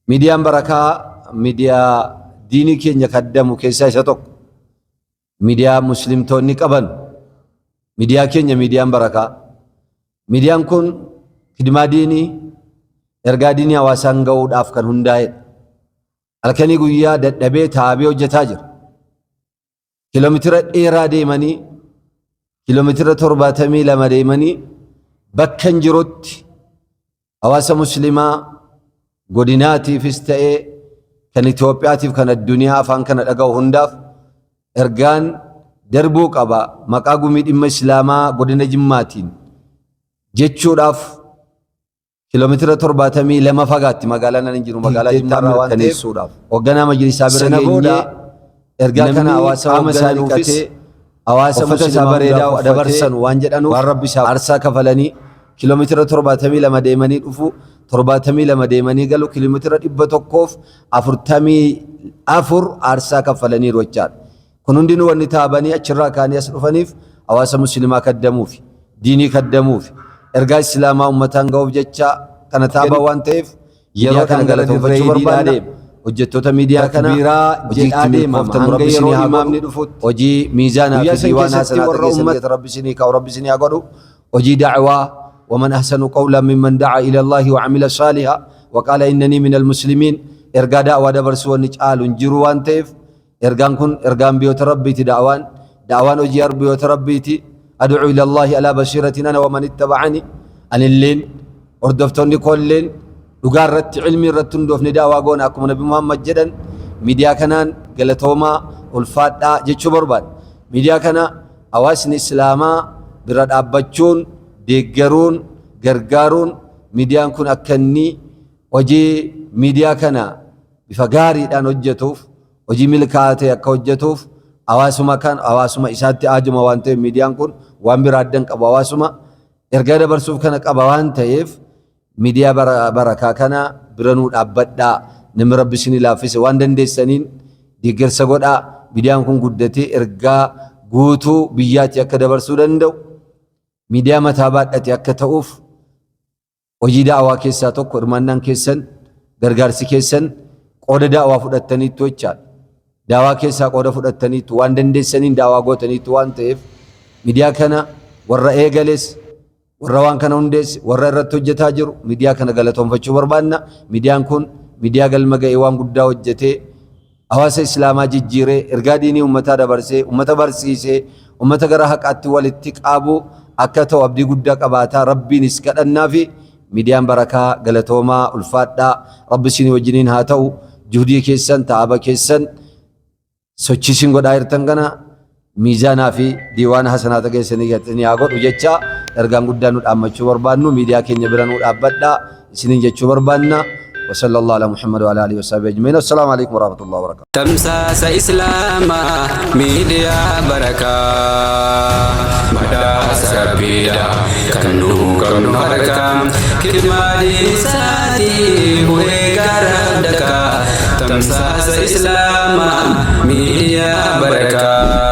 Miidiyaan Barakaa miidiyaa diinii keenya kaddamu keessaa isa tokko. Miidiyaa muslimtoonni qaban. Miidiyaa keenya miidiyaan Barakaa. Miidiyaan kun kidmaa diinii, ergaa diinii hawaasaan ga'uudhaaf kan hundaa'edha. Halkanii guyyaa dadhabee taabee hojjetaa jira. Kiiloomeetira dheeraa deemanii, kiiloomeetira 72 deemanii bakka hin jirutti hawaasa muslimaa godinaatiifis ta'ee kan Itoophiyaatiif kan addunyaa afaan kana dhaga'u hundaaf ergaan darbuu qaba maqaa gumii dhimma islaamaa godina Jimmaatiin jechuudhaaf kiiloomeetira 72 fagaatti magaalaan ani jiru magaalaa Jimmaarraa waan ta'eef hoogganaa majlisaa bira Sana booda geenyee ergaa kana namni hawaasa qaama isaa hoogganuufis dhiqatee hawaasa uffata isaa muslimaa bareedaa hundaaf dabarsan waan jedhanuuf waan Rabbi isaaf aarsaa kafalanii kiiloomeetira 72 deemanii dhufu, 72 deemanii galu, kiiloomeetira 144 aarsaa kaffalaniiru jechaadha. Kun hundinuu wanni taabanii achirraa kaanii as dhufaniif hawaasa muslimaa kaddamuufi, diinii kaddamuufi, ergaa islaamaa ummataan ga'uuf jecha kana taabaa waan ta'eef yeroo kana kana gara galatoonfachuu dirree barbaanna. deema. Hojjettoota miidiyaa kana Takbiiraa hojii jedhaa itti deemama milkooftan hanga Rabbi isinii yeroo haa imaamni godhu. dhufutti. Hojii miizaanaa Guyyaa fi san diiwaana keessatti hasanaata warra keessan ummata Rabbi isinii kaa'u, Rabbi isinii haa godhu. Hojii da'waa ومن أحسن قولا ممن دعا إلى الله وعمل صالحا وقال إنني من المسلمين ergaa da'waa dabarsuu wanni caalu hin jiru waan ta'eef ergaan kun ergaan biyyoota Rabbiiti. Da'waan hojii biyyoota Rabbiiti. Ad'u ila Allahi ala basiratin ana waman ittaba'ani, anilleen hordoftoonni koolleen dhugaa irratti, ilmii irratti hundoofne da'waa goona akkuma Nabi Muhammad jedhan. Miidiyaa kanaan galatoomaa, ulfaadhaa jechuu barbaada. Miidiyaa kana hawaasni islaamaa bira dhaabbachuun, deeggaruun, gargaaruun miidiyaan kun akka inni hojii miidiyaa kana bifa gaariidhaan hojjetuuf, hojii milkaa'aa ta'e akka hojjetuuf, hawaasuma kan hawaasuma isaatti aajuma waan ta'eef, miidiyaan kun waan biraa addan qabu, hawaasuma ergaa dabarsuuf kana qaba waan ta'eef, miidiyaa Barakaa kana bira nuu dhaabbadhaa. Namni Rabbi isinii laaffise waan dandeessaniin deeggarsa godhaa. Miidiyaan kun guddatee ergaa guutuu biyyaatti akka dabarsuu danda'u, miidiyaa mataa baadhate akka ta'uuf, hojii da'awaa keessaa tokko hirmaannaan keessan, gargaarsi keessan, qooda da'awaa fudhattaniittu jechaadha. Da'awaa keessaa qooda fudhattaniittu, waan dandeessaniin da'awaa gootaniittu waan ta'eef, miidiyaa kana warra eegales, warra waan kana hundeesse, warra irratti hojjetaa jiru miidiyaa kana galatoonfachuu barbaanna. Miidiyaan kun miidiyaa galma ga'ee waan guddaa hojjetee hawaasa islaamaa jijjiiree, ergaa diinii uummataa dabarsee, uummata barsiisee, uummata gara haqaatti walitti qabu akka ta'u abdii guddaa qabaataa Rabbiinis kadhannaa fi miidiyaan Barakaa galatoomaa, ulfaadhaa, Rabbi isinii wajjiniin haa ta'u. Juhdii keessan, ta'aba keessan, sochii isin godhaa jirtan kana miizaanaa fi diiwaana hasanaata keessanii haa godhu jecha ergaan guddaa nu dhaammachuu barbaannu, miidiyaa keenya bira nu dhaabbadhaa isiniin jechuu barbaanna. وصلى الله على محمد وعلى اله وصحبه اجمعين. والسلام عليكم ورحمه الله وبركاته. Tamsaasa Islaamaa miidiyaa Barakaa, badhaasa Rabbiidha kan nu qabnu harkaa, kidmaa diinisaatii bu'ee gara dakaa. Tamsaasa Islaamaa miidiyaa Barakaa.